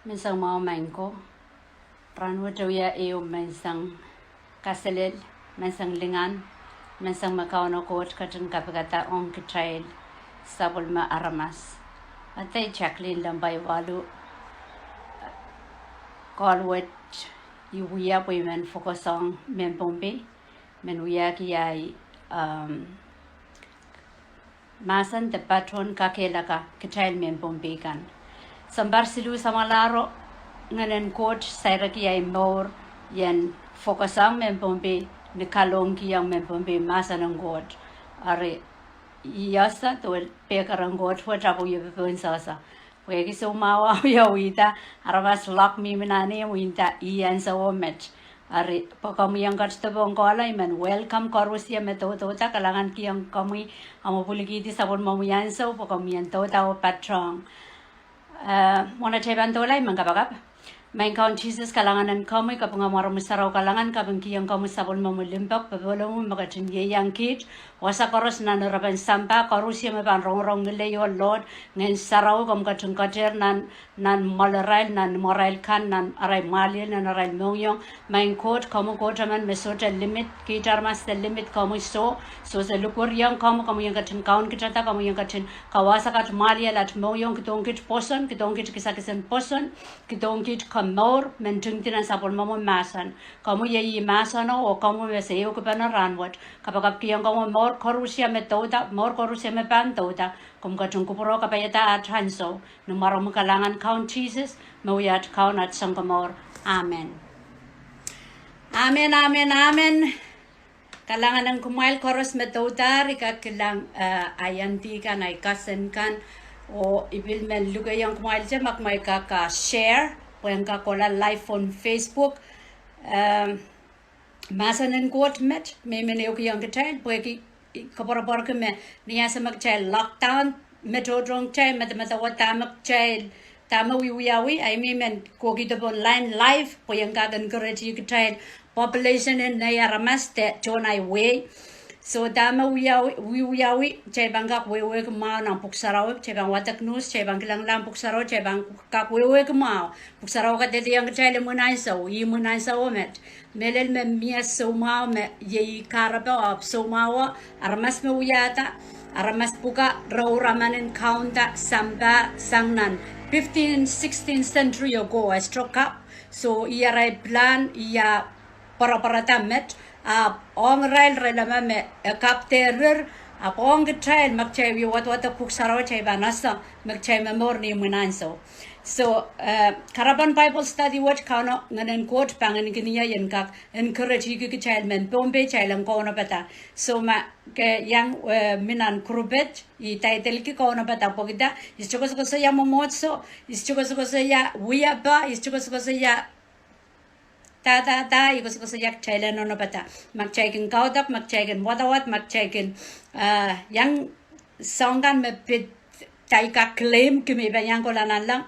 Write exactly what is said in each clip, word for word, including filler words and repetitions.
Menseng mwahu maing ko, rahnwet e wia ehu menseng kaselel, menseng lingan, menseng me Kauno Koht ketin kapikada ong kitail sapwellime aramas. Ede Jacqueline Lembai Walu, kohl wet I wia pwe I men focus ong mehn Pohnpei, men wiahki ahi, um, mahsen de patohn kakehlaka kitail mehn Pohnpei kan. Sounpar siluh samwalahro, Ngehn en Koht saireki ahi mour ien focus ong mehn Pohnpei, ni kalohkihong mehn Pohnpei mahsen en Koht. Eri, I ese duwen pehker en Koht wet ahpw I popohn sehse. Pwehki soumwahu wia wihda, aramas lock mihmi nan imw nda ih ansou met. Eri, pwe komwi en ketin dohng kohla, I men welcome koarusie me doudouda, kalahngankihong komwi, ahmw pwilikihdi sapwellimomwi ansou, pwe komwi en douda oh patohng. Eh, mwohn atail pahn doula, I men kapakap. Maing Kaun Sises, kalahngan en komwi, kaping ahmw mwaromwi sarawi kalahngan, kapingkihong komwi sapwellimomwi limpoak, popohlomwi me ketin ieiang kiht, wasa koaros nan erepen sampah, koarusie me pahn rongorong ngilei oh Lord, Ngehn Sarawi komw ketin ketehr nan, nan mwoalarail, nan imwarail kan, nan arail mwahliel, nan arail mohngiong. Maing Koht, komwi Koht emen me sohte limit, kiht aramas de limit, komwi soh, sohte likweriong komwi, komwi en ketin kaunkitada, komwi en ketin kawasa kat mwahliel at mohngiong, kidohng kiht pwoson, kidohng kiht kisakis en pwoson, kidohng kiht komour, men tingdi nan sapwellimomwi mahsen. Komwi iei ih mahseno, oh komwi me se ehukipene rahnwet. Kapakapkihong komwi mour koarusie me douda, mour koarusie me pahn douda, komw ketin kupwure kapaiada at ansou. Ni mwaromwi kalahngan Kaun Sises, me wia at Kaun, at Sounkomour. Amen. Amen, amen, amen. Kalahngan en kumwail koaros me doudahr, I kak kilang, eh, ahi auntie kan, ahi cousin kan, oh I pil men lukehiong kumwailte ma kumwail kak, ah, share, pwehn kak kohla live on Facebook. Ehm, mahsen en Koht met me I men ehukihong kitail, pwehki I koapworopworki me ni ansou me kitail lockdown, me tohtohng kitail, medemedewe dahme kitail, dahme wiewiawi, I men men kohkihdo pohn line live, pwe I en kak encourage kitail, population en nei aramas de tohn ahi wehi. So dahme wiewiawi, wiewiawi, kitail pahn kak wehwehki mwahu nan pwuhk sarawi, kitail pahn wadek news, kitail pahn kilenglahng pwuhk sarawi, kitail pahn kak wehwehki mwahu. Pwuhk sarawi kadehdehiong kitail imwin ansou, ih imwin ansou met. Mehlel me mie soumwahu me iei kahrepe, ahpw soumwahu, aramas me wiahda, aramas pwuka, re uraman en kaunda sampah sang nan fifteen, sixteen century ago, e sohte kak. So, ih arail plan, ih ah pwarapwarada met, ahpw ong irail re leme me e kak dehr rir, ahpw ong kitail me kitail wie wadwadek pwuhk sarawi kitail pahn ese me kitail momour ni imwin ansou. So, eh, kahrepen Bible study wet Kauno Ngehn en Koht pahn kin ie en kak encourage kitail mehn Pohnpei kitail en kaunopada. So ma ke iang, eh, mi nan group et, I titleiki Kaunopada pwehki dah, I sohte koasokoasoia mwomwohdiso, I sohte koasokoasoia wiepe, I sohte koasokoasoia da, da, da, I koasokoasoia kitail en onopada. Ma kitail kin kaudok, ma kitail kin wadawad, ma kitail kin, ah, iang soahng kan me pid, kitail kak claim ki me I pahn iang kohla nanleng.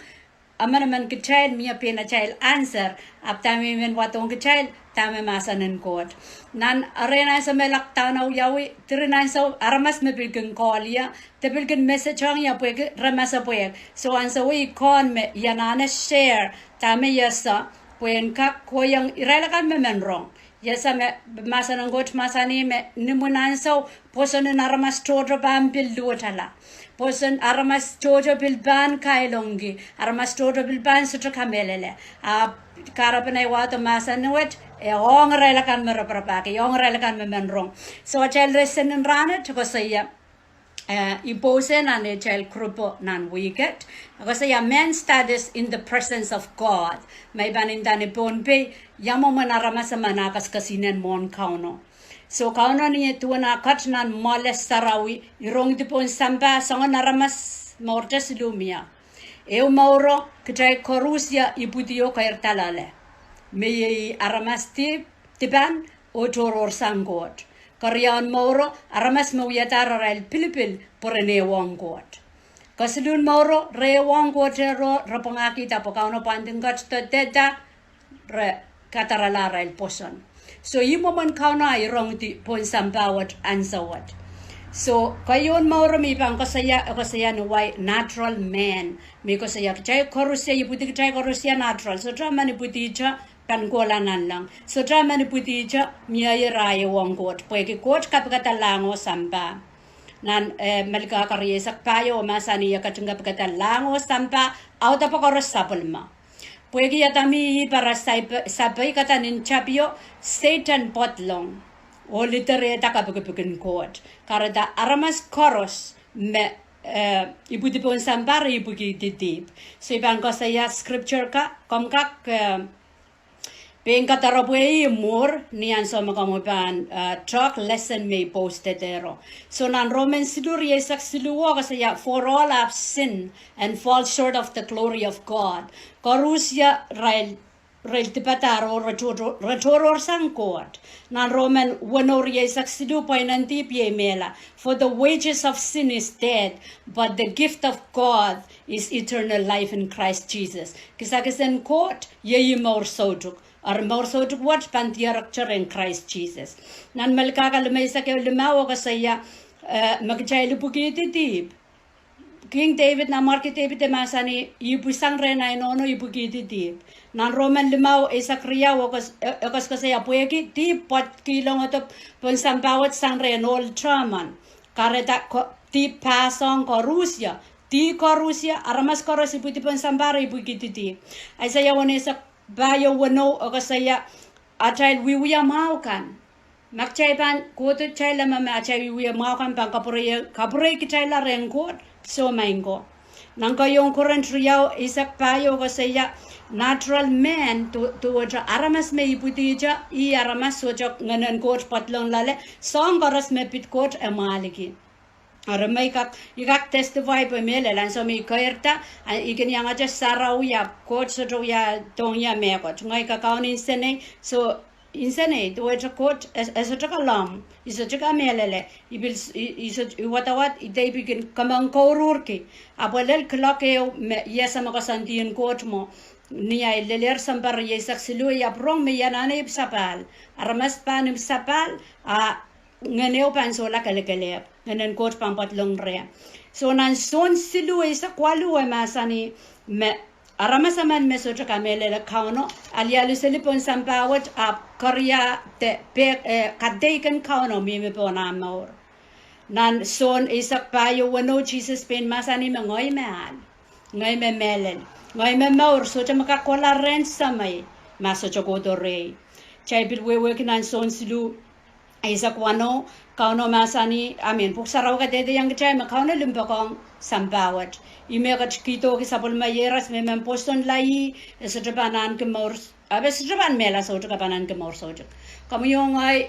Emen emen kitail mie pein atail answer, ahpw dahme I men wadohng kitail, dahme mahsen en Koht. Nan erein ansou me lockdown e wiawi, diren ansou aramas me pil kin call ie, de pil kin message ong ie pwehki re masepwehk. So ansou wet I kohn me I anahne share dahme I ese, pwe en kak kohiong irail akan me men rong. I ese me mahsen en Koht mahsanih me ni imwin ansou, pwoson en aramas tohto pahn pil luwetala. Pwoson aramas tohto pil pahn kailongki, aramas tohto pil pahn sohte kamehlele. Ahpw kahrepen ahi wahdo mahsen wet, e ong irail akan me raparapahki, e ong irail akan me men rong. So atail lesson en rahnwet koasoia, eh, I post nan atail group nan wihk et, koasoia men studies in the presence of God. Ma I pahn nda ni Pohnpei, ia mwomwen aramas emen ah kaskasinen mwohn Kauno. So Kauno ni duwen ah kat nan mwoale sarawi, I rongidi pohn sampah soangen aramas mour te siluh mie. Ehu mouro kitail koarusie ipwidi oh keirda loale. Me iei aramas di, dipan, oh tohrohrsang Koht. Keriaun mouro, aramas me wiadahr arail pilipil pwe ren ehuong Koht. Kesiluhn mouro, re ehuong Koht, ero, re pwangahkihda pwe Kauno pahn kin ketido dehda, re kadarala arail pwoson. So ih mwomwen Kauno ah I rongidi pohn sampah wet ansou wet. So, keieun mour me I pahn koasoia, e koasoia ni wai natural man. Me I koasoia kitail koaros, ipwidi kitail koaros natural. Sohte emen ipwidihte pahn kohla nanleng. Sohte emen ipwidihte mie irail ong Koht. Pwehki Koht kapikada lahng oh sampah. Nan, eh, Melkahka rieisek pahieu e mahsanih e ketin kapikada lahng oh sampah, audepe koaros sapwellime. Pwehki Adam oh Ihp ara sape-, sapei, kadarodo tapio, Sehdan pwedilong oh liderehda kapikipik en Koht. Kahrehda aramas koaros me, eh, ipwidi pohn sampah re ipwikihdi dihp. So I pahn koasoia scripture ka, komw kak, eh, pein kadaropwe ih mwuhr ni ansou me komwi pahn, eh, talk lesson me I posted ero. So nan Roman siluh rieisek siluh e koasoia, for all have sinned and fall short of the glory of God. Koaros irail, irail dipadahr oh re tohrohr, re tohrohr sang Koht. Nan Roman weneu rieisek siluh pweinen dihp iei mehla. For the wages of sin is death, but the gift of God is eternal life in Christ Jesus. Kisakis en Koht iei mour soutuk. Eri mour soutuk wet pahn dierekte rehn Krais Sises. Nan Melkahka limeisek ehu limau e koasoia, eh, me kitail ipwikihdi dihp. King David, Nanmwarki David e mahsanih, I pwisang rehn ahi nohno ipwikihdi dihp. Nan Roman limau eisek riau e koas-, e, e koasokoasoia pwehki dihp pwadkihlongodo pohn sampah wet sang rehn ohl terman. Kahrehda ko-, dihp pasohng koaros, dihp koaros, aramas koaros ipwidi pohn sampah re ipwikihdi dihp. Aiseia weneisek pahieu weneu e koasoia, atail wiewia mwahu kan. Ma kitail pahn kohdo kitail leme me atail wiewia mwahu kan pahn kapwurei, kapwurei kitailla rehn Koht, soh maing ko. Nan keieun Korint riau eisek pahieu e koasoia, natural man, duwehte aramas me ipwidihte, ih aramas sohte Ngehnen Koht pwadilong loale, soahng koaros me pid Koht e mwahliki. Eri me I kak, I kak testify pwe mehlel ansou me I keirda, a, I kin iangete sarawi ahpw Koht sohte wia dohng ie mehkot. Ngehi kakaun insenei, so insenei, duwehte Koht, e, e sohte kalomw, I sohte kamehlele, I pil, I, I sohte, I wadawad, I dei pil kin kamangkouruhrki. Ahpw e lel kilok ehu me I ese me koasoandi en Koht mwo. Ni ahi lelehr sounpar rieisek siluh, I pwurehng me I anahne ipwsapahl. Aramas pahn ipwsapahl, a ngehn ehu pahn sohla kelekelehpw, Ngehnen Koht pahn pwadilong reh. So nan Sohn siluh eisek waluh e mahsanih me aramas emen me sohte kamehlele Kauno, alialu seli pohn sampah wet ahpw keria de peh, eh, kadeik en Kauno mihmi pohn ah mour. Nan Sohn eisek pahieu weneu Sises pein mahsanih me ngehi me ahl. Ngehi me mehlel. Ngehi me mour, sohte me kak kohla rehn Semei ma sohte kohdo rehi. Kitail pil wehwehki nan Sohn siluh eisek wanou, Kauno mahsanih, I mean, Pwuhk Sarawi kadehdehiong kitail me Kauno limpoakohng sampah wet. Ih me ketikihdohki sapwellime iehros me men pwosonla ih, e sohte pahn ahneki mour, ahpw e sohte pahn mehla soutuk, e pahn ahneki mour soutuk. Komwi oh ngehi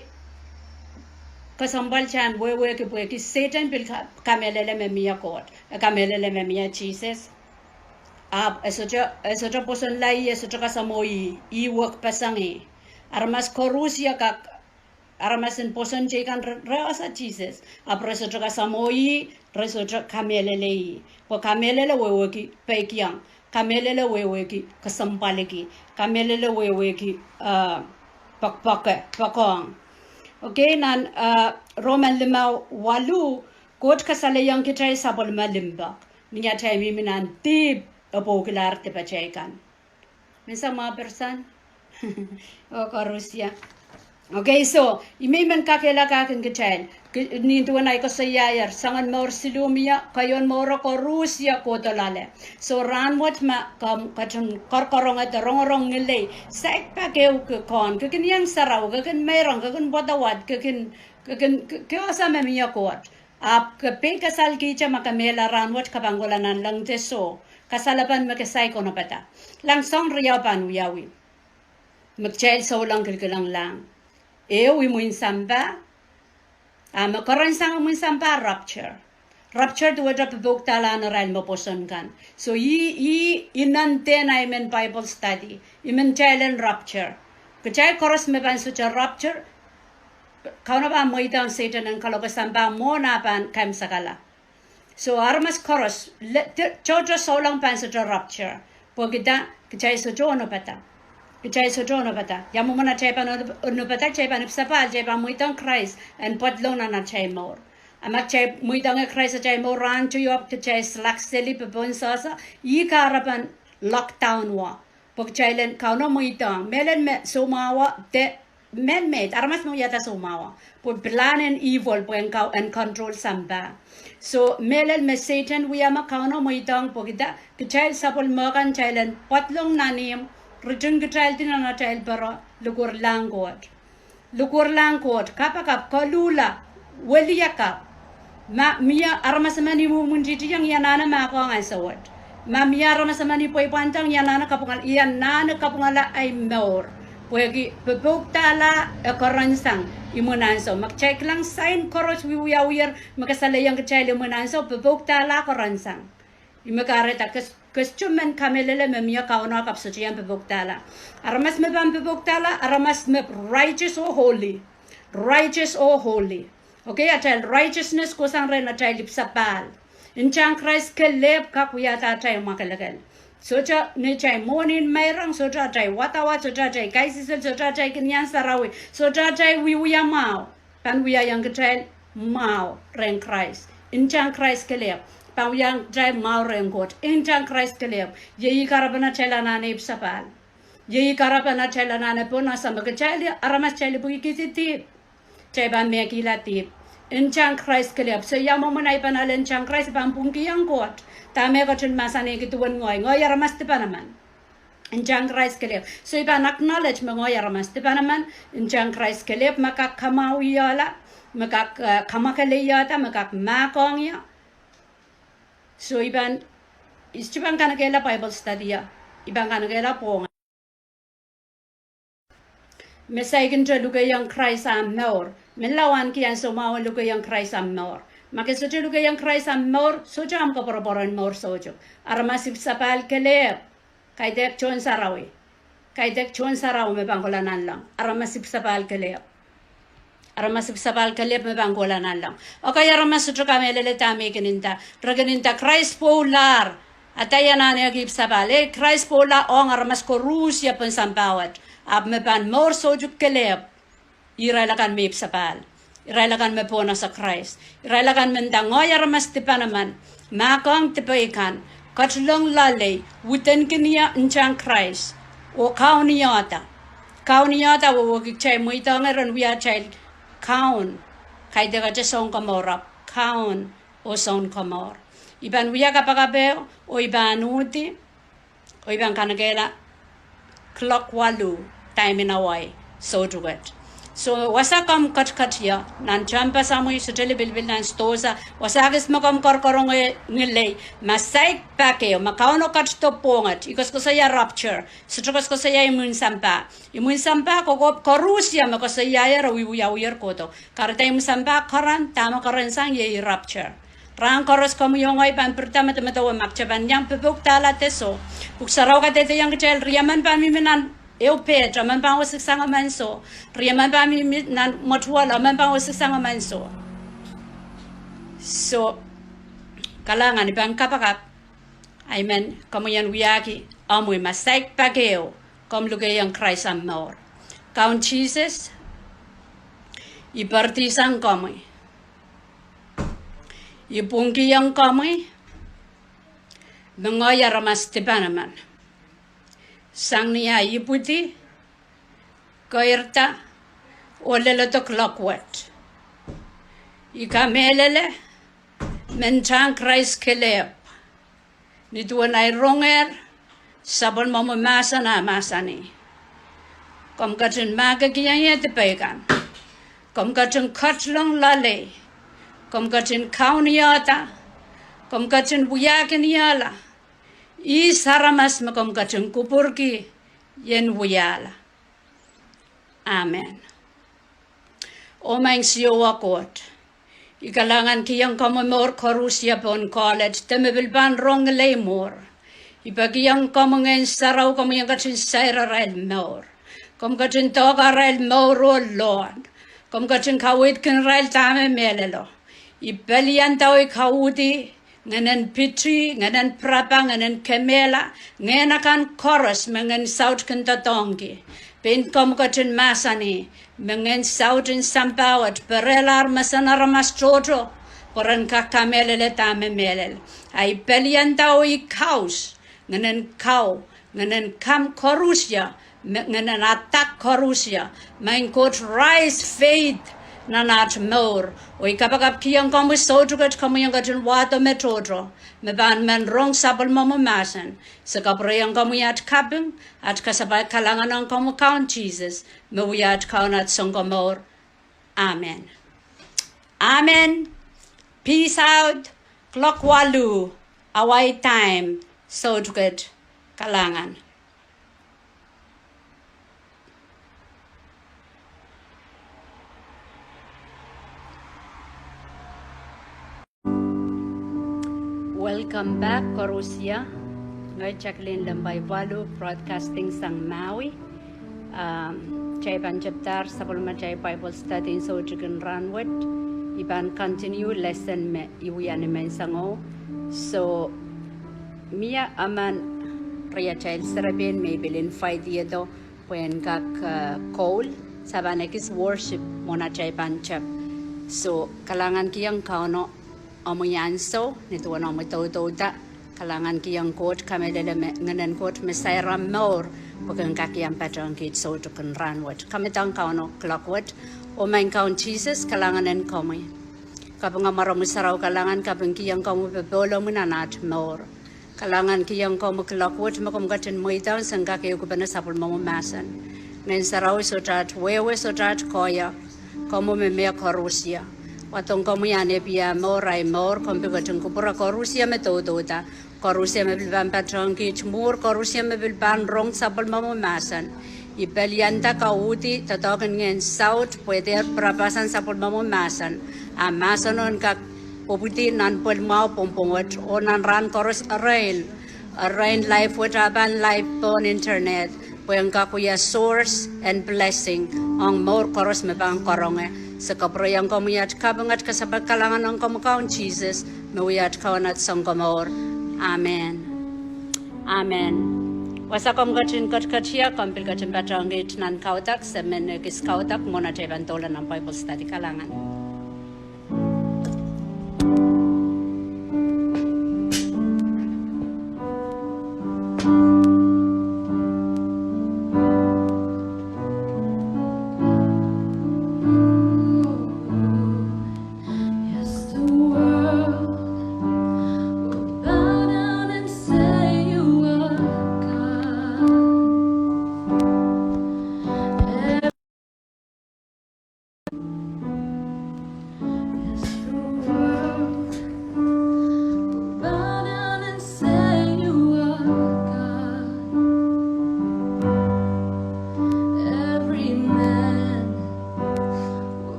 kesempwal kitail en wehwehki pwehki Sehdan pil ka-, kamehlele me mie Koht, e kamehlele me mie Sises. Ahpw e sohte, e sohte pwosonla ih, e sohte kasamwo ih, ih wekpeseng ih. Aramas koaros kak, aramas en pwoson teikan re, re ese Sises, ahpw re sohte kasamwo ih, re sohte kamehlele ih. Pwe kamehlele wehwehki peikiong, kamehlele wehwehki kesempwaliki, kamehlele wehwehki, eh, poakpoake, poakohng. Okay, nan, eh, Roman limau waluh, Koht kasalehiong kitail sapwellime limpoak ni atail mihmi nan dihp, e pwoukilahr dipatail kan. Menseng mwahu person? Oh, koaros. Okay, so, I men kakehlakahkin kitail. Ki-, nin duwen ahi koasoiaier, soangen mour siluh mie, keieun mour koaros kohdo loale. So, rahnwet ma komw ketin koaroakoarohngete rongorong ngilei, saik pak ehu ke kohn, ke kin iang sarawi, ke kin meirong, ke kin wadawad, ke kin, ke kin, ke, ke ese me mie Koht. Ahpw ke pei kasalkihte ma ke mehla rahnwet, ke pahn kohla nanleng de soh. Kasalepen me ke saik onopada. Kilang, soahng riau pahn wiawi me kitail souleng kilkilenglahng. Ehu, imwin sampah. A me keren sang imwin sampah, rapture. Rapture duwehte popoudalahn irail me pwoson kan. So ih, ih inenen ahi men Bible study. I men kitail en rapture. Kitail koaros me pahn sohte rapture, Kauno pahn mweidohng Sehdan en kaloke sampah mwohn ah pahn kaimwisekala. So aramas koaros, le, te, tohto souleng pahn sohte rapture. Pwehki dah? Kitail sohte onopada. Kitail sohte onopada. Ia mwomwen atail pahn ono-, onopada? Kitail pahn ipwsapahl, kitail pahn mweidohng Krais en pwadilong nan atail mour. A ma kitail mweidohng Krais atail mour rahn teio, kitail slack seli, popohn sehse, ih kahrepen lockdown wet. Pwe kitail en Kauno mweidohng. Mehlel me soumwahu de, man-made, aramas me wiahda soumwahu. Pwe plan en evil, pwe en kau-, en control sampah. So, mehlel me Sehdan wia, me Kauno mweidohng pwehki kitail sapwellime kan, kitail en pwadlong nan ihmw, ritingkitaildi nan atail pere, likwerlahng Koht. Likwerlahng Koht, kapakap, koluhla, weliakapw. Ma mie aramas emen I mwomwtihtiong, I anahne mahkohng ansou wet. Ma mie aramas emen I pweipwandohng, I anahne kapwungala, I anahne kapwungala ahi mour. Pwehki popoudala e kerensang imwin ansou. Ma kitail kilang sain koaros wiewiawier me kasalehiong kitail imwin ansou, popoudala kerensang. Ih me kahrehda kes-, kosonnemen kamehlele me mie Kauno ahpw sohte iang popoudala. Aramas me pahn popoudala, aramas me righteous oh holy. Righteous oh holy. Okay, atail righteousness kohsang rehn atail ipwsapahl. Ntahn Krais kelehpw kak wiahda atail mwakelekel. Sohte neitail mwohni en meirong, sohte atail wadawad, sohte atail kaisihsol, sohte atail kin iang sarawi, sohte atail wiewia mwahu. Pahn wiahiong kitail mwahu rehn Krais. Ntahn Krais kelehpw pahn wiahiong kitail mwahu rehn Koht. Ntahn Krais kelehpw. Iei kahrepen atail anahne ipwsapahl. Iei kahrepen atail anahne pohnese me kitail aramas, kitail ipwikihdi dihp. Kitail pahn mehkihla dihp. Ntahn Krais kelehpw. So ia mwomwen ahi pahn ale ntahn Krais? I pahn pwungkihong Koht. Dahme e ketin mahsanihki duwen ngehi, ngehi aramas dipan emen. Ntahn Krais kelehpw. So I pahn acknowledge me ngehi aramas dipan emen. Ntahn Krais kelehpw me kak kamwahwihala, me kak, eh, kamwakelehiada, me kak mahkohng ie. So I pahn, I sohte pahn kanekehla Bible study, I pahn kanekehla pwohng. Me saikinte lukehiong Krais ahmw mour. Menlau ahneki ansou mwahu en lukehiong Krais ahmw mour. Ma ke sohte lukehiong Krais ahmw mour, sohte ahmw koapworopwor en mour soutuk. Aramas ipwsapahl kelehpw. Kaidehk tohn sarawi. Kaidehk tohn sarawi me pahn kohla nanleng. Aramas ipwsapahl kelehpw. Aramas ipwsapahl kelehpw me pahn kohla nanleng. Okay, aramas sohte kamehlele dahme I kin nda. Re kin nda Krais pwoulahr. Eri I anahne ipwsapahl. Eh, Krais pwoula ong aramas koarusie pohn sampah wet. Ahpw me pahn mour soutuk kelehpw. Irail akan me ipwsapahl. Irail akan me pohnese Krais. Irail akan me nda ngehi aramas dipan emen. Mahkohng dipei kan. Ketilong loalei. Widenkin ie ntahn Krais. Oh kaunihda. Kaunihda wehwehki kitail mweidohngehr en wia atail kaun. Kaidehkte Sounkomour ahpw kaun oh Sounkomour. I pahn wia kapakap ehu, oh I pahn uhdi, oh I pahn kanekehla kilok waluh, time in Hawaii, soutuket. So, wasa komw ketiket ie, nan tehnpas omwi, sohte lipilipil nan sidohsa, wasa kis me komw koaroarohng ngilei, ma saik pak ehu, ma Kauno ketido pwohnget, I koasokoasoia rapture, sohte koasokoasoia imwin sampah. Imwin sampah kokohp koarusie me koasoiahier oh wiewiawier kohdo. Kahrehda imwin sampah keren, dahme kerensang iei rapture. Rahn koaros komwi oh ngehi pahn pirida medemedewe ma kitail pahn iang popoudala de soh. Pwuhk Sarawi kadehdehiong kitail riemen pahn mihmi nan ehu pet, emen pahn wesiksang emen soh. Riemen pahn mihmi nan mwetuwel, emen pahn wesiksang emen soh. So, kalahngan, I pahn kapakap. Amen. Komwi en wiahki omwi ma saik pak ehu, komw lukehiong Krais ahmw mour. Kaun Sises, I poaridisang komwi. I pwungkihong komwi me ngehi aramas dipan emen. Sang ni ahi ipwidi, keirda, oh leledo kilok wet, I kamehlele me ntahn Krais kelehpw. Ni duwen ahi rongehr, sapwellimomwi mahsen ah mahsanih, komw ketin mahkikihong ie dipei kan. Komw ketin ketilong loalei. Komw ketin kaunihda. Komw ketin wiahkiniehla ihs aramas me komw ketin kupwurki ien wiahla. Amen. Oh Maing Siohwa Koht, I kalahngankihong komwi mour koarusie pohn college de me pil pahn rong ngilei mour. I pekihong komwi Ngehn Sarawi, komwi en ketin sair arail mour. Komw ketin dohke arail mour oh lohn. Komw ketin kaweidkin irail dahme mehlelo. I pelianda oh I kauhdi ngehnen piti, ngehnen pirapa, ngehnen kemehla, ngehn akan koaros me ngehn saut kin doadoahngki. Pein komw ketin mahsanih me ngehn saut en sampah wet perelahr mesen aramas tohto. pwe ren kak kamehlele dahme mehlel. A I pelianda oh I kaus ngehnen kau, ngehnen kam koarusie, me, ngehnen attack koarusie. Maing Koht, raise faith nan at mour. Oh I kapakapkihong komwi soutuket, komwi en ketin wahdo me tohto, me pahn men rong sapwellimomwi mahsen. Se kapwurehiong komwi at kaping, at kasapahl kalahngan ong komwi Kaun Sises, me wia at Kaun, at Sounkomour. Amen. Amen. Peace out. Clock waluh, Hawaii time, soutuket, kalahngan. Welcome back koarusie. Ngehi Jacqueline Lembai Walu, broadcasting sang Maui. Um, kitail pahn tepdahr sapwellimatail Bible study en soutik en rahnwet. I pahn continue lesson me I wia ni menseng. So, mie emen riatail serepein me I pil invite-ido pwehn kak, uh, koul, se pahn ekis worship mwohn atail pahn tep. So, kalahngankihong Kauno omwi ansou, ni duwen omwi doudouda, kalahngankihong Koht, kamehlele me ngehnen Koht me sair omw mour, pwe ken kak iang patehng kiht soutik en rahnwet. Kamehdahng Kauno clock wet. Oh Maing Kaun Sises, kalahngan en komwi. Kaping mwaromwi sarawi, kalahngan, kapingkihong komwi popohlomwi nan at mour. Kalahngankihong komwi clock wet me komw ketin mweidohng sen kak ehukipene sapwellimomwi mahsen. Ngehn Sarawi sohte at wehwe, sohte at koahiek, komwi me mie koarusie. Wadohng komwi ahn epie mour, ahi mour, komw pil ketin kupwure koarusie me doudouda, koarusie me pil pahn patehng kiht mwuhr, koarusie me pil pahn rong sapwellimomwi mahsen. I pelianda, kauhdi doadoahk en ngehn saut pwe dehr pirapahsan sapwellimomwi mahsen. A mahseno en kak pwupwidi nan pwehl mwahu pwongpwong wet oh nan rahn koaros erein, erein live wet, a pahn live pohn internet, pwe en kak wia source and blessing ong mour koaros me pahn karonge. Se kapwurehiong komwi at kaping, at kasapahl kalahngan ong komwi Kaun Sises, me wia at Kaun, at Sounkomour. Amen. Amen. Wasa komw ketin ketiket ie, komw pil ketin patehng kiht nan kaudok, se men ekis kaudok mwohn atail pahn doula nan Bible study. Kalahngan. Yes, the world will bow down and say you are God.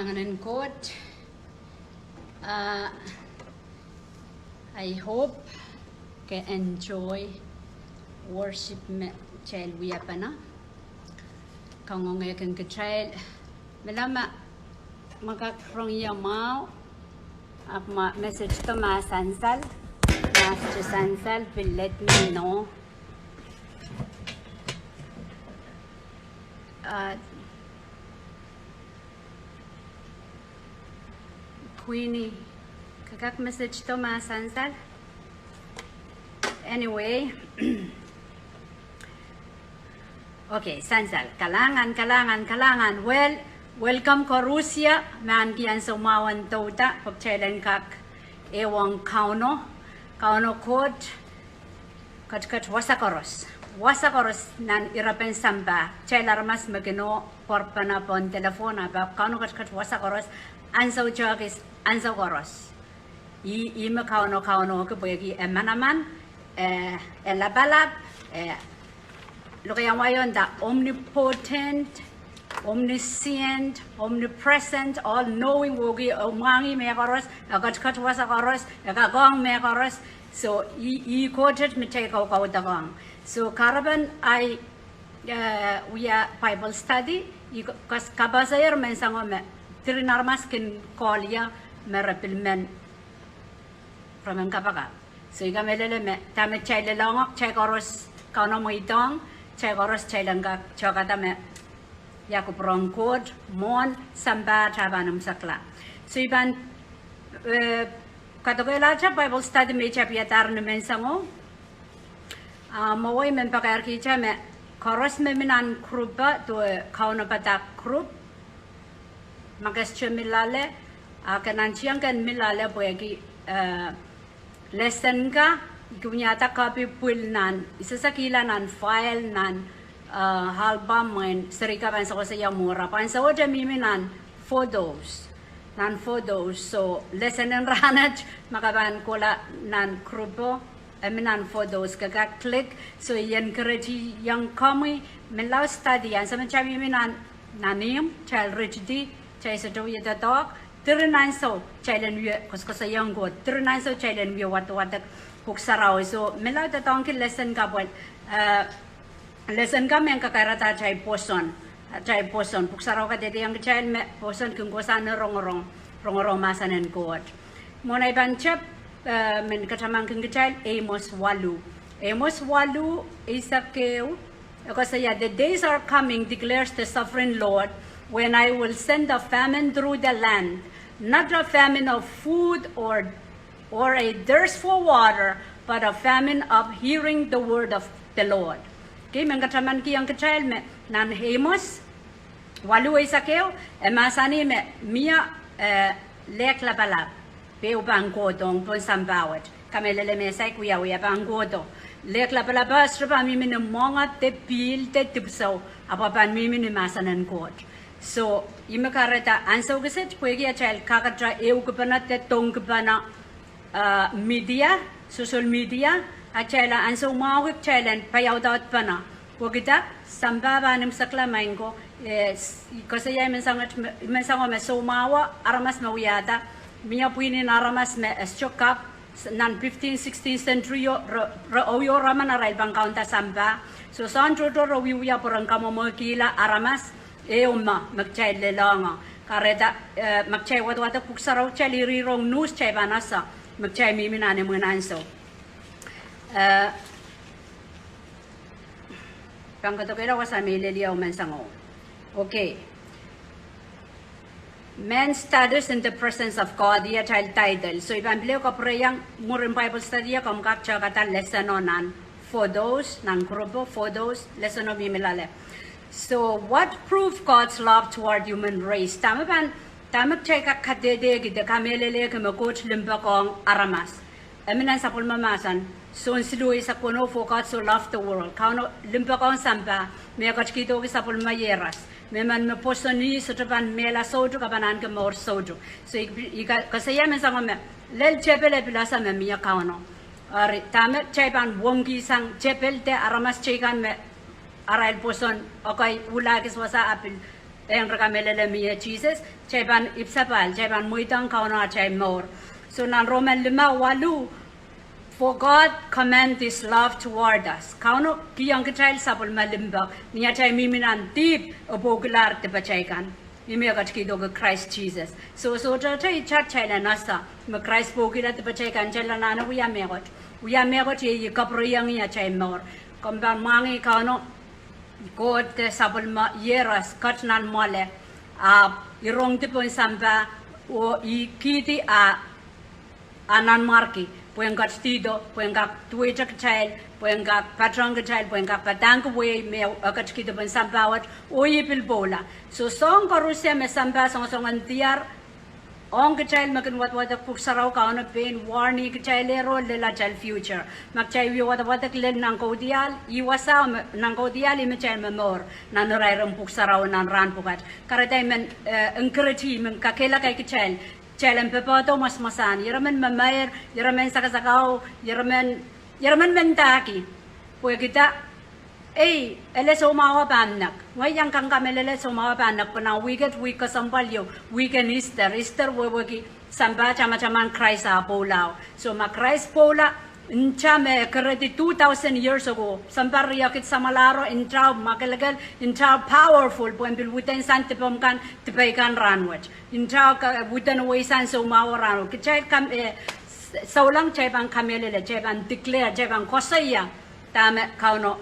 Anahnen Koht, ah, I hope ke enjoy worship me kitail wiapene. Kangoange kin kitail, mela ma, ma kak rong ie mwahu, ahpw ma message do ma sansal, ma sohte sansal, pil let me know. Ah, Queenie, ke kak message do ma sansal. Anyway. Okay, sansal. Kalahngan, kalahngan, kalahngan. Well, welcome koaros ie, me ahneki ansou mwahu en douda, pwe kitail en kak ehuong Kauno, Kauno Koht, ketiket wasa koaros. Wasa koaros nan irepen sampah. Kitail aramas me kin pwarpene pohn telephone, ahpw Kauno ketiket wasa koaros, ansou tehkis, ansou koaros. Ih, ih me Kauno kaunohki pwehki e manaman, eh, e lapalap, eh, lokaiahn wai o nda omnipotent, omniscient, omnipresent, all knowing, wehwehki e mwahngih mehkoaros, e ketiket wasa koaros, e kakohng mehkoaros. So, ih, ih Koht me kitail kaukaudokiong. So, kahrepen ahi, eh, wia Bible study, I k-, kas-, kapasehier menseng o me, diren aramas kin call ie me re pil men, re men kapakap. So I kamehlele me, dahme kitail lelohng, kitail koaros, Kauno mweidohng, kitail koaros kitail en kak tehkada me, ia kupwuren Koht, mwohn sampah te pahn imwisekla. So I pahn, eh, kadokehlahte Bible study me I tapiadahr ni menseng o. Ah, mwowe I men pakairkihte me, koaros me mi nan group, duwe kaunopada group, ma ke sohte mi loale, ah, ke nantihong ken mi loale pwehki, eh, lesson ka, I kin wiahda copy pwil nan, I sehse kihla nan file nan, eh, album mwein seri ka pahn sewese ia mwuhr. Ahpw ansowohte mihmi nan photos, nan photos. So, lesson en rahnwet, ma ke pahn kohla nan group o, e mi nan photos, ke kak click. So I encourage-iong komwi, menlau study, ansou me kitail mihmi nan, nan ihmw, kitail ritidi, kitail sohte wie doadoahk, diren ansou kitail en wie koasoakoasoiong Koht, diren ansou kitail en wie wadawadek Pwuhk Sarawi. So menlau doadoahngki lesson ka pwehn, eh, lesson ka me kakairada atail pwoson, atail pwoson. Pwuhk Sarawi kadehdehiong kitail me pwoson kin kohsang ni rongorong, rongorong mahsen en Koht. Mwohn ei pahn tep, eh, men katamankin kitail Amos waluh. Amos waluh, eisek ehu, e koasoia, "The days are coming, declares the sovereign Lord, when I will send a famine through the land, not a famine of food or or a thirst for water, but a famine of hearing the word of the Lord." Okay, men katamankiong kitail me nan Amos waluh eisek ehu, e mahsanih me mie, eh, lehk lapalap, pwe e pahn kohdo pohn sampah wet. Kamehlele me saik wiawi, e pahn kohdo. Lehk lapalap e sohte pahn mihmi ni mwenge de pihl de dipwisou, ahpw e pahn mihmi ni mahsen en Koht. So, ihme kahrehda ansou kiset, pwehki atail kakete ehukipene de dohngkipene, ah, media, social media, atail ansou mwahuki kitail en paiaudaudpene. Pwehki dah, sampah pahn imwisekla maing ko, eh, s-, I koasoia I men song-, I men song me soumwahu aramas me wiahda, mie pwihn en aramas me e sohte kak, s-, nan fifteen, sixteen century o, re, re, oh, oh, re men arail pahn kaunda sampah. So soahng tohto re wiewia pwe ren kamwomwekihla aramas, ehu me, me kitail lelohng. Kahrehda, eh, ma kitail wadawadek Pwuhk Sarawi, kitail irihrong news, kitail pahn ese me kitail mihmi nan imwin ansou. Eh, pahn kadokehla wasa me I lel ie oh menseng o. Okay. Man's Status in the Presence of God, iei atail title. So I pahn pil kapwureiong mwurin Bible study e komw kak tehkada lesson o nan photos, nan group o, photos, lesson o mihmi loale. So, what prove God's love toward human race? Dahme pahn, dahme kitail kak kadehdehki de kamehlelehki me Koht limpoakohng aramas? E mi nan sapwellime mahsen, Sohn siluh eisek weneu, "For God so loved the world." Kauno limpoakohng sampah, me e ketikihdohki sapwellime iehros. Mehmen me pwoson ih sohte pahn mehla soutuk, a pahn ahneki mour soutuk. So I, I ka, koasoia menseng o me, lel tepel e pil ese me mie Kauno. Eri, dahme kitail pahn wongkihsang tepel de aramas teikan me arail pwoson, okay, uhla kis wasa a pil Eri kamehlele mie Sises, kitail pahn ipwsapahl, kitail pahn mweidohng Kauno atail mour. So nan Roman lime waluh, for God commend his love toward us. Kauno kihong kitail sapwellime limpoak, ni atail mihmi nan dihp e pwoukilahr dipatail kan. Ih me e ketikihdo ki Krais Sises. So, sohte itar kitail en ese me Krais pwoukihla dipatail kan, kitail anahne wia mehkot. Wia mehkot iei kapwureiong atail mour. Komw pahn mwahngih Kauno, Koht de sapwellime Iehros ket nan mwoale, ahpw irongdi pohn sampah, oh e kihdi ah nanmwarki pwehn ketidihdo, pwehn kak duwehte kitail, pwehn kak patohng kitail, pwehn kak padahngki wehi me e ketikihdo pohn sampah wet, oh e pil pwoula. So soahng koarusie me sampah songosong en diar ong kitail me kin wadwadek Pwuhk Sarawi, Kauno pein warn-i kitail ero lel atail future. Ma kitail wie wadwadek lel nan kaudiahl, ih wasao me nan kaudiahl ih me kitail momour nan irair en Pwuhk Sarawi nan rahn pwukat. Kahrehda I men encourage, I men kakehlaka kitail, kitail en popohdo mwasamwasahn, ire men memeir, ire men sakasakau, ire men, ire men mendahki. Pwehki dah? Ei, ele soumwahu pahn nek. Ngehi iang kak kamehlele soumwahu pahn nek pwe nan wihk et, wihk kesempwal ieu, wihk en Easter, Easter wehwehki sampah tamataman Krais ah pwoulao. So ma Krais pwoula, nta me keredi two thousand years ago, sampah riekid samwalahro, ntao mwakelekel, ntao powerful pwehn pil widen sang dipomw kan, dipei kan rahnwet. Ntao widen weisang soumwahu rahnwet. Kitail kan, eh, souleng kitail pahn kamehlele, kitail pahn declare, kitail pahn koasoia dahme Kauno,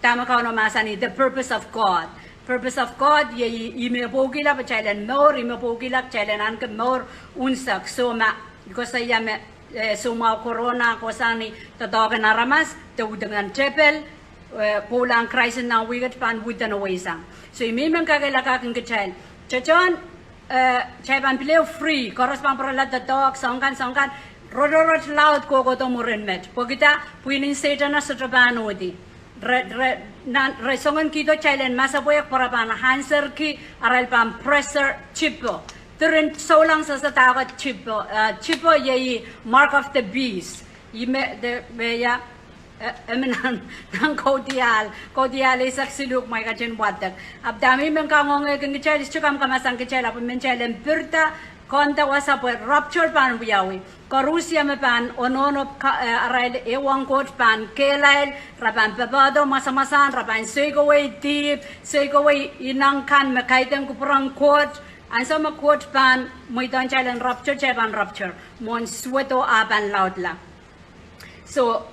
dahme Kauno mahsanih, the purpose of God. Purpose of God iei ih me e pwoukihla pwe kitail en mour, ih me e pwoukihla kitail en ahneki mour unsek. So ma I koasoia me, eh, soumwahu corona kohsang ni doadoahk en aramas, de widen tepel, eh, pwoulahn Krais nan wihk et pahn widen weisang. So I men kakehlaka kin kitail, tohtohn, eh, kitail pahn pil ehu free, koaros pahn pwurala doadoahk, soahng kan, soahng kan, rotorot laud kohkohdo mwurin met. Pwehki dah? Pwihn en Sehdan sohte pahn uhdi. Re, re, nan, re soangen kihdo kitail en masepwehk pwe re pahn answerki, arail pahn pressure tipe. Diren souleng sehse dahkot tipe, eh, tipe iei mark of the beast. Ih me, de, me ia, eh, e men nan, nan Kaudiahl, Kaudiahl eisek siluh, kumwail ketin wadek. Ahpw dahme I men kangoangehki kitail, I sohte kamkamasang kitail, ahpw I men kitail en pirida, konda wasa pwe rapture pahn wiawi. Koarusie me pahn ononop, eh, arail ehuong Koht pahn kehlail, re pahn popohdo mwasamwasahn, re pahn soikawei dihp, soikawei ineng kan me kaidehn kupwuren Koht. Ansou me Koht pahn mweidohng kitail en rapture, kitail pahn rapture. Mwohn suwedo ah pahn laudla. So,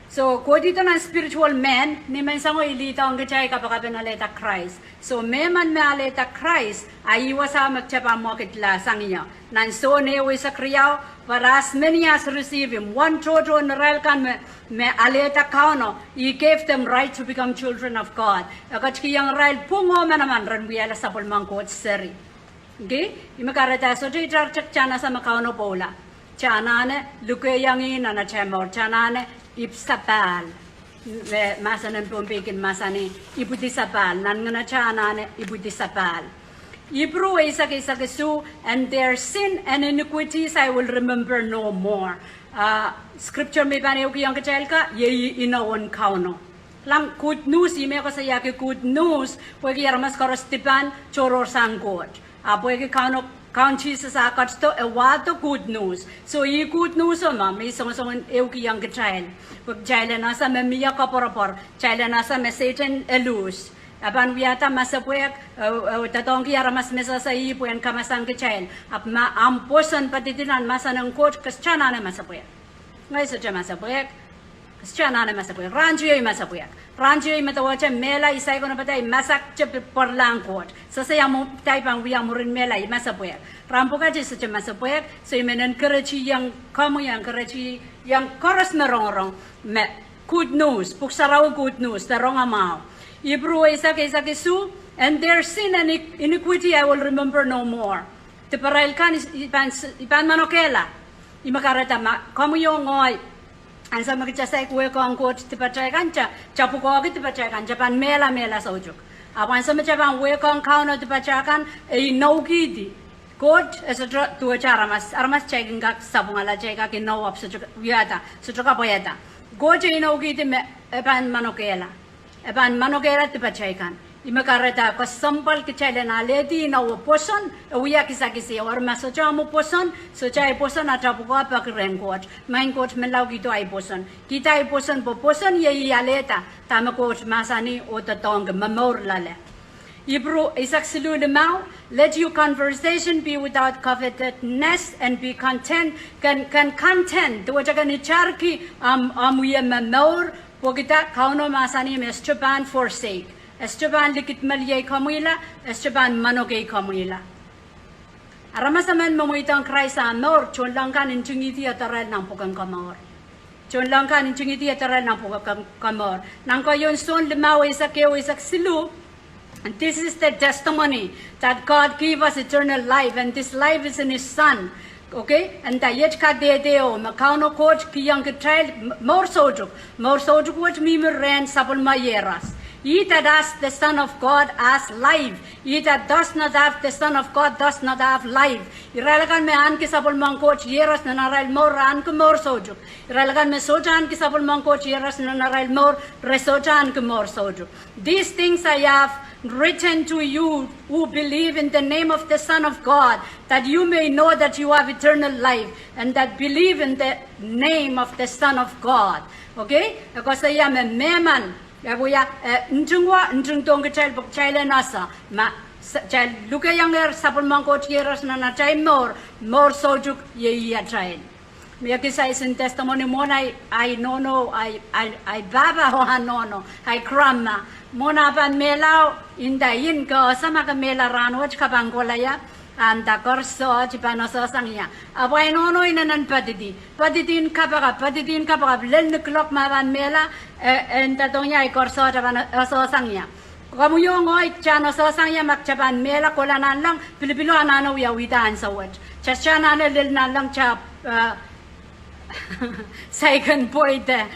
so, Koht ih nan spiritual man, ni menseng oh e lihdohng kitail kapakap en alehda Krais. So mehmen me alehda Krais, a ih wasa me kitail pahn mwekidla sang ie. Nan Sohn ehu eisek riau, but as many as receive him, wen tohto en irail kan me, me alehda Kauno, he gave them right to become children of God. E ketikihong irail pwung oh manaman ren wiahla sapwellimen Koht seri. Ki, ih me kahrehda sohte itar te kitail en ese me Kauno pwoula. Kitail anahne lukehiong ih nan atail mour, kitail anahne ipwidisapahl. Me mahsen en Pohnpei kin mahsanih, ipwidisapahl. Nan ngenatail anahne ipwidisapahl. Ipru eisek, eisek isuh, and their sin and iniquities I will remember no more. Ah, scripture me I pahn ehukihong kitail ka, iei inowen Kauno. Kilang, good news, ih me koasoiahki good news, pwehki aramas koaros dipan tohrohrsang Koht. Ah pwehki Kauno, Kaun Sises ah ketido, e wahdo good news. So ih good news o me, me I songosong en ehukihong kitail. Pwe kitail en ese me mie koapworopwor, kitail en ese me Sehdan e lose. E pahn wiahda masepwehk, e, e doadoahngki aramas me sehse ih pwehn kamasang kitail. Ahpw ma ahmw pwoson padidi nan mahsen en Koht, ke sohte anahne masepwehk. Ngehi sohte masepwehk. Ke sohte anahne masepwehk. Rahn teieu I masepwehk. Rahn teieu I medewehte mehla, I saikinte padahk, I masak te pil pwaralahng Koht. Sehse ia me kitail pahn wia mwurin mehla, I masepwehk. Rahn pwukat I sohte masepwehk, so I men encourage-iong komwi, encourage-iong koaros me rongorong me good news, Pwuhk Sarawi good news, de rongamwahu. Ipru eisek, eisek isuh, and their sin and iniquity I will remember no more. Diparail kan I, I pahn, I pahn manokehla. Ih me kahrehda ma komwi oh ngehi, ansou me kitail saik wehkohng Koht dipatail kan, kitail, kitail pwukoahki dipatail kan, kitail pahn mehla, mehla soutuk. Ahpw ansou me kitail pahn wehkohng Kauno dipatail kan, e inoukihdi. Koht e sohte duwehte aramas, aramas kitail kin kak sapwungala, kitail kak inou ahpw sohte wiahda, sohte kapwaiada. Koht e inoukihdi me e pahn manokehla. E pahn manokehla dipatail kan. Ih me kahrehda kesempwal kitail en alehdi inowo pwoson, e wia kisakis ehu. Eri ma sohte omw pwoson, sohte ahi pwoson, ata pwukoa peki rehn Koht. Maing Koht, menlau kihdo ahi pwoson. Kihda ahi pwoson, pwe pwoson iei ih alehda dahme Koht mahsanih oh doadoahngki, momour loale. Ipru eisek siluh limau, let your conversation be without covetousness and be content, ken, ken content, duwehte ken itarki omw, omw wie momour, pwehki da Kauno mahsanih me e sohte pahn forsake. E sohte pahn likidmeliei komwihla, e sohte pahn manokei komwihla. Aramas emen me mweidohng Krais ah mour, tohnleng kan ntingihdi irail nan pwuken komour. Tohnleng kan ntingihdi irail nan pwuken komour. Nan keieun Sohn limau eisek ehu, eisek siluh, and this is the testimony that God gave us eternal life, and this life is in His Son. Okay? And da iet kadehde o me Kauno Koht kihong kitail m-, mour soutuk. Mour soutuk wet mihmi rehn sapwellime Iehros. He that has the Son of God has life. He that does not have the Son of God does not have life. Irail akan me ahneki sapwellimen Koht Iehros nan arail mour, re ahneki mour soutuk. Irail akan me sohte ahneki sapwellimen Koht Iehros nan arail mour, re sohte ahneki mour soutuk. These things I have written to you who believe in the name of the Son of God, that you may know that you have eternal life, and that believe in the name of the Son of God. Okay? E koasoia me mehmen, e wia, eh, ntingwa, ntingdohng kitail pwe kitail en ese, ma, s-, kitail lukehiengehr sapwellimen Koht Iehros nan atail mour, mour soutuk iei atail. Mie kisais en testimony mwohn ahi, ahi nohno, ahi, ahi, ahi pahpa oh ahi nohno, ahi grandma. Mwohn ah pahn mehla, inda I en ke ese ma ke mehla rahnwet ke pahn kohla ia, ah nda koaros I pahn esehsang ia. Ahpw ahi nohno inenen poadidi. Poadidi en kapakap, poadidi en kapakap, lel ni kilok ma pahn mehla, e, e nda dohng ia ahi koaros I pahn esehsang ia. Komwi oh ngehi, kitail en esehsang ia ma kitail pahn mehla kohla nanleng, pilipilo anahne wiawihda ansou wet. Kitail anahne lel nanleng, kitail, eh, saikinte.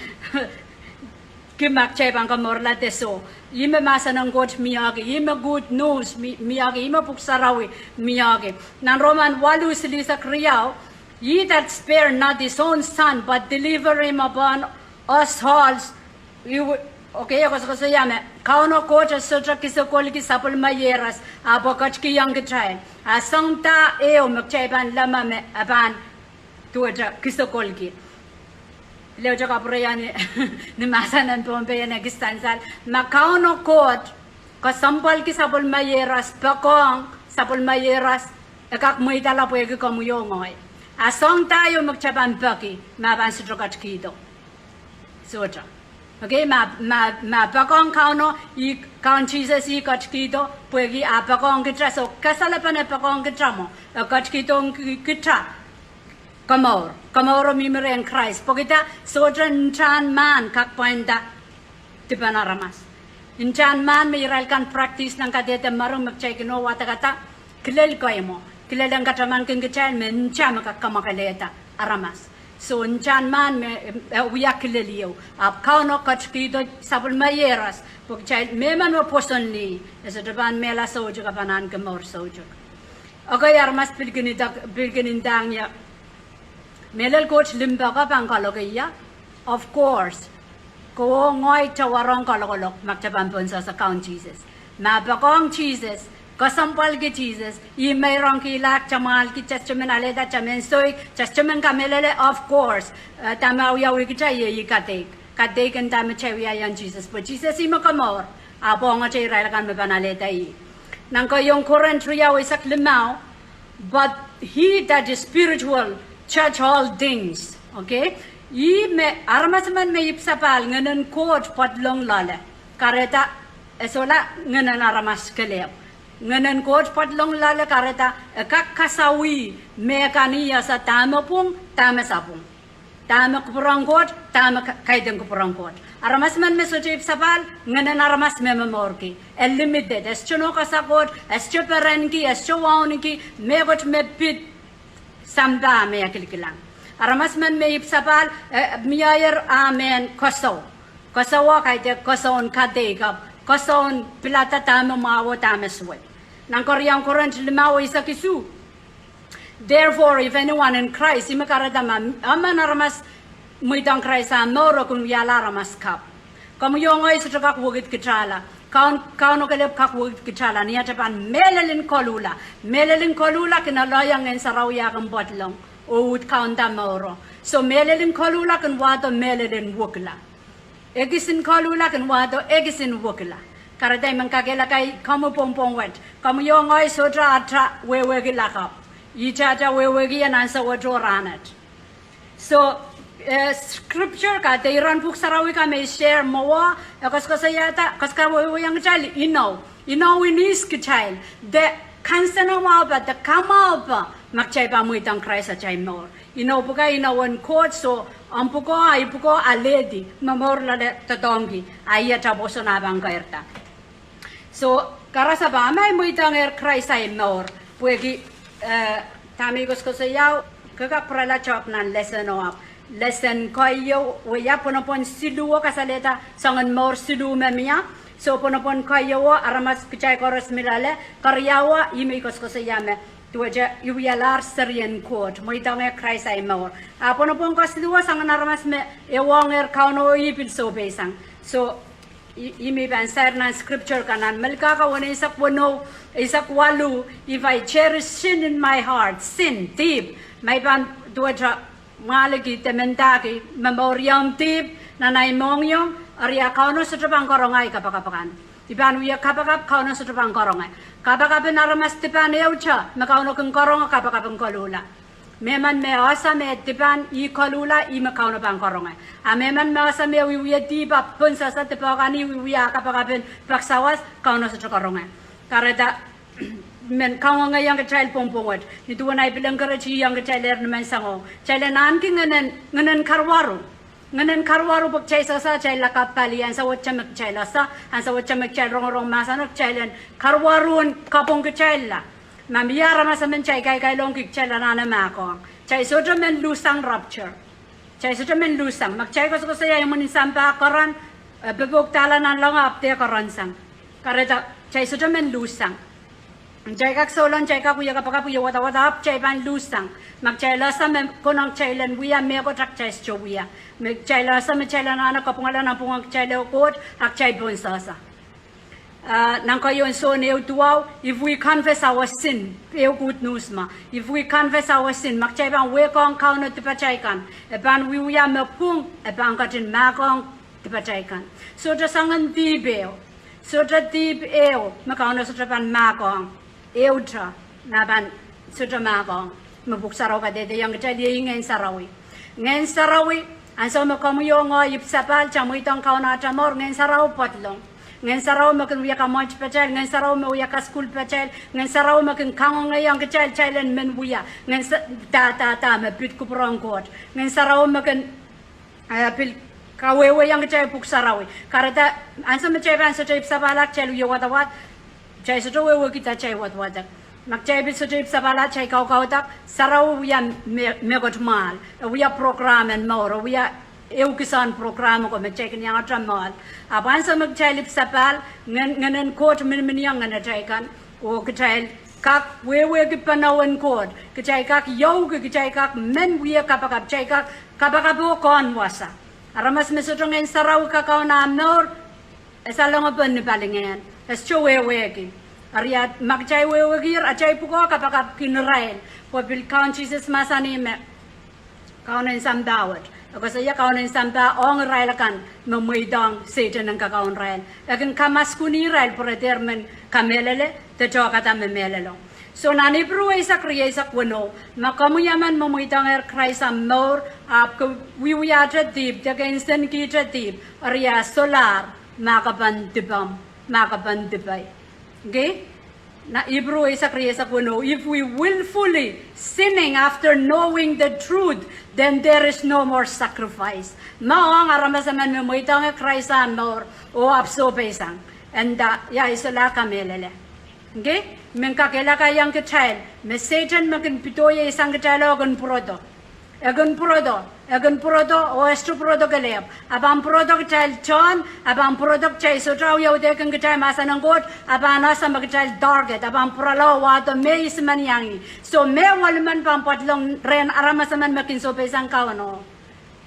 Ki ma kitail pahn komourla de soh. Ih me mahsen en Koht mie ki, ih me good news mie, mie ki, ih me pwuhk sarawi mie ki. Nan Roman waluh silihsek riau, he that spare not his own son, but deliver him upon us all, he wi-, okay, e koasokoasoia me Kauno Koht e sohte kisokolki sapwellime Iehros, ahpw e ketikihong kitail. A soahng da ehu me kitail pahn leme me e pahn duwehte kisokolki. Leute kapwurehiong ni, ni mahsen en Pohnpei en ekis sansal. Ma Kauno Koht kesempwalki sapwellime Iehros, poakohng sapwellime Iehros, e kak mweidala pwehki komwi oh ngehi. A soahng da ehu me kitail pahn peki, ma pahn sohte ketikihdo. Sohte. Okay, ma, ma, ma poakohng Kauno, ih Kaun Sises ih ketikihdo, pwehki a poakohng kitail, soh, kasalepen e poakohng kitail mwo, e ketikihdohng ki-, kitail. Komour, komouro mihmi rehn Krais. Pwehki da sohte ntahn mahn kak pwainda dipen aramas. Ntahn mahn me irail kan practice nan kadehde mering me kitail kin wadekada, kilel kei mwo. Kilel en katamankin kitail me ntah me kak kamwakelehda aramas. Soh, ntahn mahn me, eh, wia kilel ieu. Ahpw Kauno ketikihdo sapwellime Iehros, pwe kitail mehmen me pwoson lih, e sohte pahn mehla soutuk, e pahn ahneki mour soutuk. Okay, aramas pil kin nda, pil kin ndahng ie, mehlel Koht limpoak pahn kaloke ie? Of course. Ke oh ngehi kitail warohng kalokolok ma kitail pahn pohnsehse Kaun Sises. Ma poakohng Sises, kesempwalki Sises, ih meirongkihla, kitail mwahlki, kitail sohte men alehda, kitail men soik, kitail sohte men kamehlele, of course. Eh, dahme wiawi kitail iei kadeik. Kadeik en dahme kitail wiahiong Sises. Pwe Sises ih me komour. Ahpw ongete irail akan me pahn alehda ih. Nan keieun Korint riau eisek limau, but he that is spiritual judge all things. Okay? Ih me aramas emen me ipwsapahl, Ngehnen Koht pwadlong loale. Kahrehda e sohla ngehnen aramas kelehpw. Ngehnen Koht pwadlong loale kahrehda e kak kasawih mehkan ih ese dahme pwung, dahme sapwung. Dahme kupwuren Koht, dahme ka-, kaidehn kupwuren Koht. Aramas emen me sohte ipwsapahl, ngehnen aramas me momourki. E limited, e sohte nohkasa Koht, e sohte perenki, e sohte wauneki, mehkot me pid sampah me e kilkilang. Aramas emen me ipwsapahl, eh, mieier ah mehn koasou. Koasou o kaidehk koasoun kadeik, ahpw koasoun pilada dahme mwahu, dahme suwed. Nan keieun Korint limau eisek isuh, therefore, if anyone in Christ, ih me kahrehda ma emen aramas mweidohng Krais ah mour, e kin wiahla aramas kapw. Komwi oh ngehi sohte kak wekid kitailla. Kaun, Kauno kelehpw kak wekidala ni atail pahn mehlel en koluhla. Mehlel en koluhla kin aloiong Ngehn Sarawi eh kin pedolong oh uhd kaunda mouro. So mehlel en koluhla kin wahdo mehlel en wekila. Ekis en koluhla kin wahdo ekis en wekila. Kahrehda I men kakehlaka komwi pwongpwong wet, komwi oh ngehi sohte ata wehwehki lakapw. Ihte ata wehwehki en ansou wet oh rahnwet. So, eh, scripture ka de iren pwuhk sarawi ka me I share mwowe, e koasokoasoiada, koasokoasoiaiong kitail inou. Inou en ihs kitail, de kansenamwahu pa, de kamwahu pa, ma kitail pahn mweidohng Krais atail mour. Inou pwuka inou en Koht, so omw pwukoa, ahi pwukoa alehdi, me mour loale doadoahngki, a ih atail pwoson ah pahn keirda. So, karasepe, ma I mweidohngehr Krais ahi mour, pwehki, eh, dahme I koasokoasoia, ke kak pwurala tohk nan lesson o ahpw lesson keieu, wia pwonopwon siluh o kasalehda soangen mour siluh me mie. So pwonopwon keieu o aramas kitail koaros mi loale, keriau o ih me I koasokoasoia me duwehte I wialahr serien Koht, mweidohngehr Krais ahi mour. A pwonopwon kesiluh o soangen aramas me ehuongehr Kauno oh ih pil sohpeisang. So I, I mi pahn sair nan scripture kan nan Melkahka weneisek weneu, eisek waluh, if I cherish sin in my heart, sin, dihp, ma I pahn duwehte mwahliki de mendahki me mour iong dihp nan ahi mohngiong, eri a Kauno sohte pahn karonge ahi kapakap kan. I pahn wia kapakap Kauno sohte pahn karonge. Kapakap en aramas dipan ehute me Kauno kin karonge kapakap en koluhla. Mehmen me ese me dipan ih koluhla ih me Kauno pahn karonge. A mehmen me ese me wiewia dihp ahpw pohnsehse dipe kan ih wiewia kapakap en pek sawas, Kauno sohte karonge. Kahrehda I men kangoangeiong kitail pwongpwong wet, ni duwen ahi pil encourage-iong kitailehr ni menseng o, kitail en ahneki ngehnen, ngehnen karuwaru. Ngehnen karuwaru pwe kitail sehse atail lakapw pali, ansou wet me kitail ese, ansou wet me kitail rongorong mahseno, kitail en karuwaru en kapwung kitailla. Ma mie aramas emen kitail kaikailongki, kitail anahne mahkohng. Kitail sohte men luhssang rapture. Kitail sohte men luhssang. Ma kitail koasokoasoia imwin sampah keren, eh, popoudala nanleng ahpw de kerensang. Kahrehda kitail sohte men luhssang. Kitail kak souleng, kitail kak wia kapakap, wia wadawad, ahpw kitail pahn luhssang. Ma kitail ese me konehng kitail en wia mehkot a kitail sohte wia. Me kitail ese me kitail anahne kapwungala nan pwungen kitail oh Koht, a kitail pohnsehse. Ah, nan keieun Sohn ehu duwau, if we confess our sin, ehu good news me, if we confess our sin, ma kitail pahn wehkohng Kauno dipatail kan, e pahn wiewia me pwung, e pahn ketin mahkohng dipatail kan. Sohte soangen dihp ehu, sohte dihp ehu me Kauno sohte pahn mahkohng ehute, ma pahn sohte mahkohng. Me Pwuhk Sarawi kadehdehiong kitail iei Ngehn Sarawi. Ngehn Sarawi, ansou me komwi oh ngehi ipwsapahl, kitail mweidohng Kauno atail mour, Ngehn Sarawi pedolong. Ngehn Sarawi me kin wia kamwekid patail, Ngehn Sarawi me wia kasukuhl patail, Ngehn Sarawi me kin kangoangeiong kitail, kitail en men wia, Ngehn Sa-, da, da, da, me pid kupwuren Koht. Ngehn Sarawi me kin eh, pil kawehwehiong kitail Pwuhk Sarawi. Kahrehda, ansou me kitail pahn sohte ipwsapahl, kitail wia wadawad, kitail sohte wehwehki da kitail wadwadek. Ma kitail pil sohte ipwsapahl, kitail kaukauda, Sarawi wia me-, mehkot mwahl. E wia program en mour, e wia ehu kihsehn program ko me kitail kin iangahki mour. Ahpw ansou me kitail ipwsapahl, ngehn-, ngehnen Koht miniminiong ngehnatail kan. Oh kitail kak wehwehki panowen Koht, kitail kak iouki, kitail kak men wia kapakap, kitail kak kapakap oh kohn wasa. Aramas me sohte Ngehn Sarawi kakaun ah mour, e salongepen ni palingehn, e sohte wehwehki. Eri ma kitail wehwehkier, atail pwukoa kapakap kin irail, pwe pil Kaun Sises mahsanih me Kaun en sampah wet. E koasoia Kaun en sampah ong irail akan me mweidohng Sehdan en kakaun irail. E kin kamaskunih irail pwe re dehr men kamehlele, de tohkada me mehlelo. So nan Ipru eisek, rieisek weneu, ma komwi emen me mweidohngehr Krais omw mour, ahpw ke wiewiahte dihp, de ke nsenkihte dihp, eri a solahr mahkpen dipomw, mahkpen dipei. Okay? Na Ipru eisek, rieisek weneu, if we willfully sinning after knowing the truth, then there is no more sacrifice. Ma ong aramas emen me mweidohngehr Krais omw mour, oh ahpw sohpeisang. Eri da, ia I solahr kamehlele. Okay? Men kakehlakaiong kitail, me Sehdan me kin pidoiesang kitail oh kin pwurodo. E kin pwurodo, e kin pwurodo, oh e sohte pwurodo kelehpw. A pahn pwurodo kitail tohn, a pahn pwurodo kitail sohte audehkin kitail mahsen en Koht, a pahn ese me kitail target, a pahn pwurala oh wahdo me e simen iang ih. So me welimen pahn pedolong rehn aramas emen me kin sohpeisang Kauno.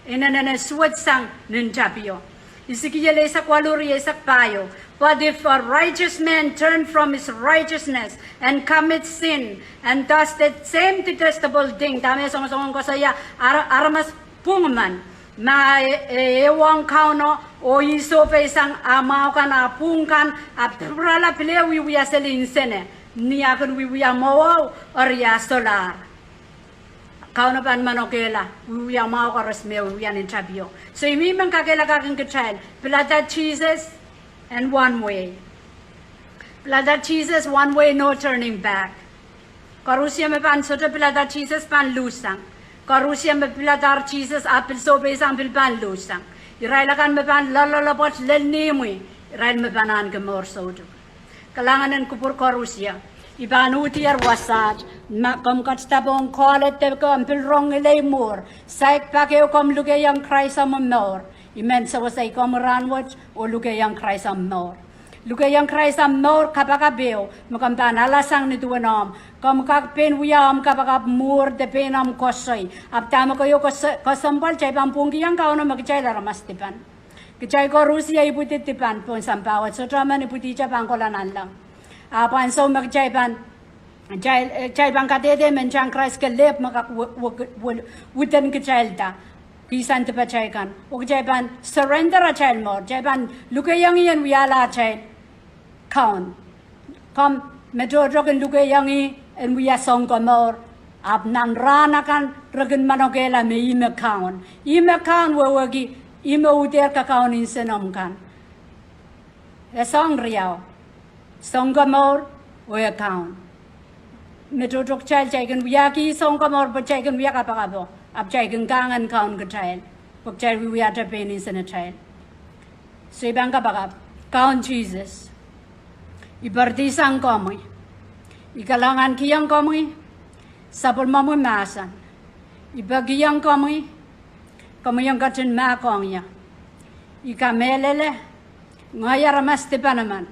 Inenen e suwedsang nin tapio. Esekiel eisek waluh, eisek pahieu. But if a righteous man turn from his righteousness and commit sin and does the same detestable thing, dahme soangosoangen koasoia, ar-, aramas pwung men, ma e, e, e wong Kauno, oh e sohpeisang ah mwahu kan, ah pwung kan, ah pwurala pil wiewia seli nsene, ni ah kin wiewia mwowe, eri ah solahr. Kauno pahn manokehla, wiewia mwahu koaros me wiewia nin tapio. So I men kakehlaka kin kitail, pilada Sises, and one way. Pilada Sises, one way, no turning back. Koarusie me pahn sohte pilada Sises pahn luhsang. Koarusie me piladahr Sises ah pil sohpeisang pil pahn luhsang. Irail akan me pahn loalloalopwoat lel ni imwi, irail me pahn ahneki mour soutuk. Kalahngan en kupwur koarusie. I pahn uhdier wasaht, ma komw ketido pohn college de komw pil rong ngilen mour, saik pak ehu komw lukehiong Krais omw mour. I men sewese komwi rahnwet oh lukehiong Krais omw mour. Lukehiong Krais omw mour kapakap ehu me komw pahn alasang nin duwen omw. Komw kak pein wia omw kapakap mwuhr de pein omw koasoi. Ahpw dahme keieu kese-, kesempwal, kitail pahn pwungkihong Kauno me kitail aramas dipan. Kitail koarusie ipwidi dipan pohn sampah wet, sohte emen ipwidihte pahn kohla nanleng. Ahpw ansou me kitail pahn, kitail, eh, kitail pahn kadehde me ntahn Krais kelehpw me kak we-, we-, we-, widen kitailda kihsang dipatail kan, oh kitail pahn surrender atail mour, kitail pahn lukehiong ih en wiahla atail kaun. Komw, me tohto kin lukehiong ih en wia sounkomour, ahpw nan rahn akan re kin manokehla me ih me Kaun. Ih me Kaun wehwehki ih me uhdehr kakaun nsenomw kan. E soahng riau: sounkomour oh e Kaun. Me tohto kitail, kitail kin wiahki sounkomour pwe kitail kin wia kapakapo, ahpw kitail kin kahngen Kaun kitail pwe kitail wiewiahte pein nsenatail. So I pahn kapakap: Kaun Sises, I poaridi sang komwi. I kalahngankihong komwi sapwellimomwi mahsen. I pekihong komwi, komwi en ketin mahkohng ie. I kamehlele ngehi aramas dipan emen,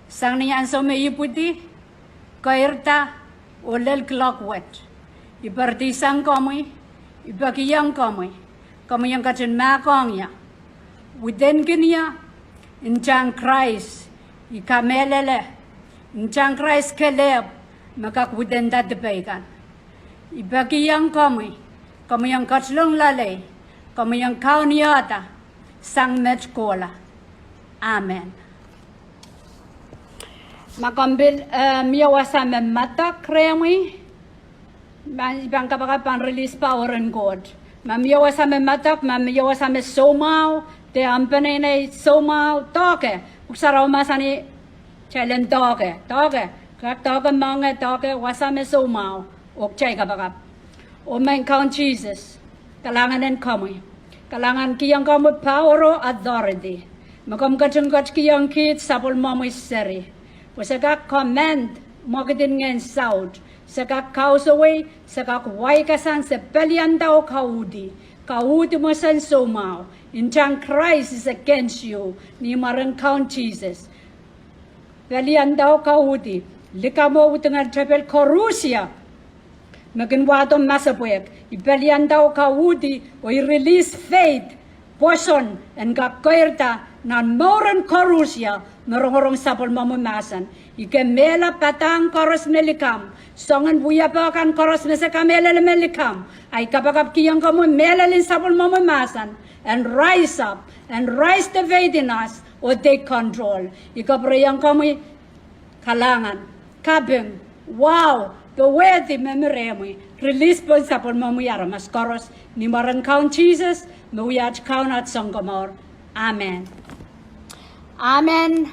sang ni ansou me I ipwidi, keirda, oh lel kuloak wet. I poaridi sang komwi, I pekihong komwi, komwi en ketin mahkohng ie. Widenkin ie, ntahn Krais, I kamehlele, ntahn Krais kelehpw me kak widenda dipei kan. I pekihong komwi, komwi en ketilong loalei, komwi en kaunihda sang met kohla. Amen. Ma komw pil, eh, mie wasa me madok rehmwi, ma I pahn kapakap pahn release power en Koht. Ma mie wasa me madok, ma mie wasa me soumwahu, de omw peneinei soumwahu, doahke. Pwuhk Sarawi mahsanih kitail en doahke, doahke, kak doahke moange, doahke wasa me soumwahu, oh kitail kapakap. Oh Maing Kaun Sises, kalahngan en komwi. Kalahngankihong komwi power oh authority me komw ketin ketikihong kiht sapwellimomwi seri, pwe se kak command mwekidin ngehn saut, se kak kausawei, se kak waikasang, se pelianda oh kauhdi, kauhdi mwomwen soumwahu. Ntahn Christ is against you, ni mwaren Kaun Sises. Pelianda oh kauhdi, likamw oh udingen tepel koarusie me kin wahdo masepwehk. I pelianda oh kauhdi, oh I release faith, pwoson en kak keirda nan mouren koarusie me rongorong sapwellimomwi mahsen. I kemehla padahk koaros me likamw, soangen wiepe kan koaros me se kamehlele me likamw. Ahi kapakapkihong komwi mehlel en sapwellimomwi mahsen en rise up, en rise the faith in us, oh take control. I kapwurehiong komwi kalahngan, kaping, wahu, powehdi me mi rehmwi, release pohn sapwellimomwi aramas koaros, ni mwaren Kaun Sises, me wia at Kaun, at Sounkomour. Amen. Amen.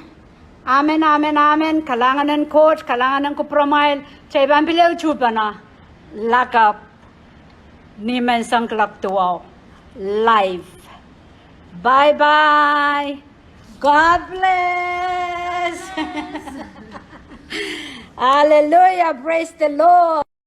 Amen, amen, amen. Kalahngan en Koht, kalahngan en kupwuramwail, kitail pahn pil ehu tuhpene lakapw ni menseng kuloak duwau. Live. Bye bye. God bless. Hallelujah. Praise the Lord.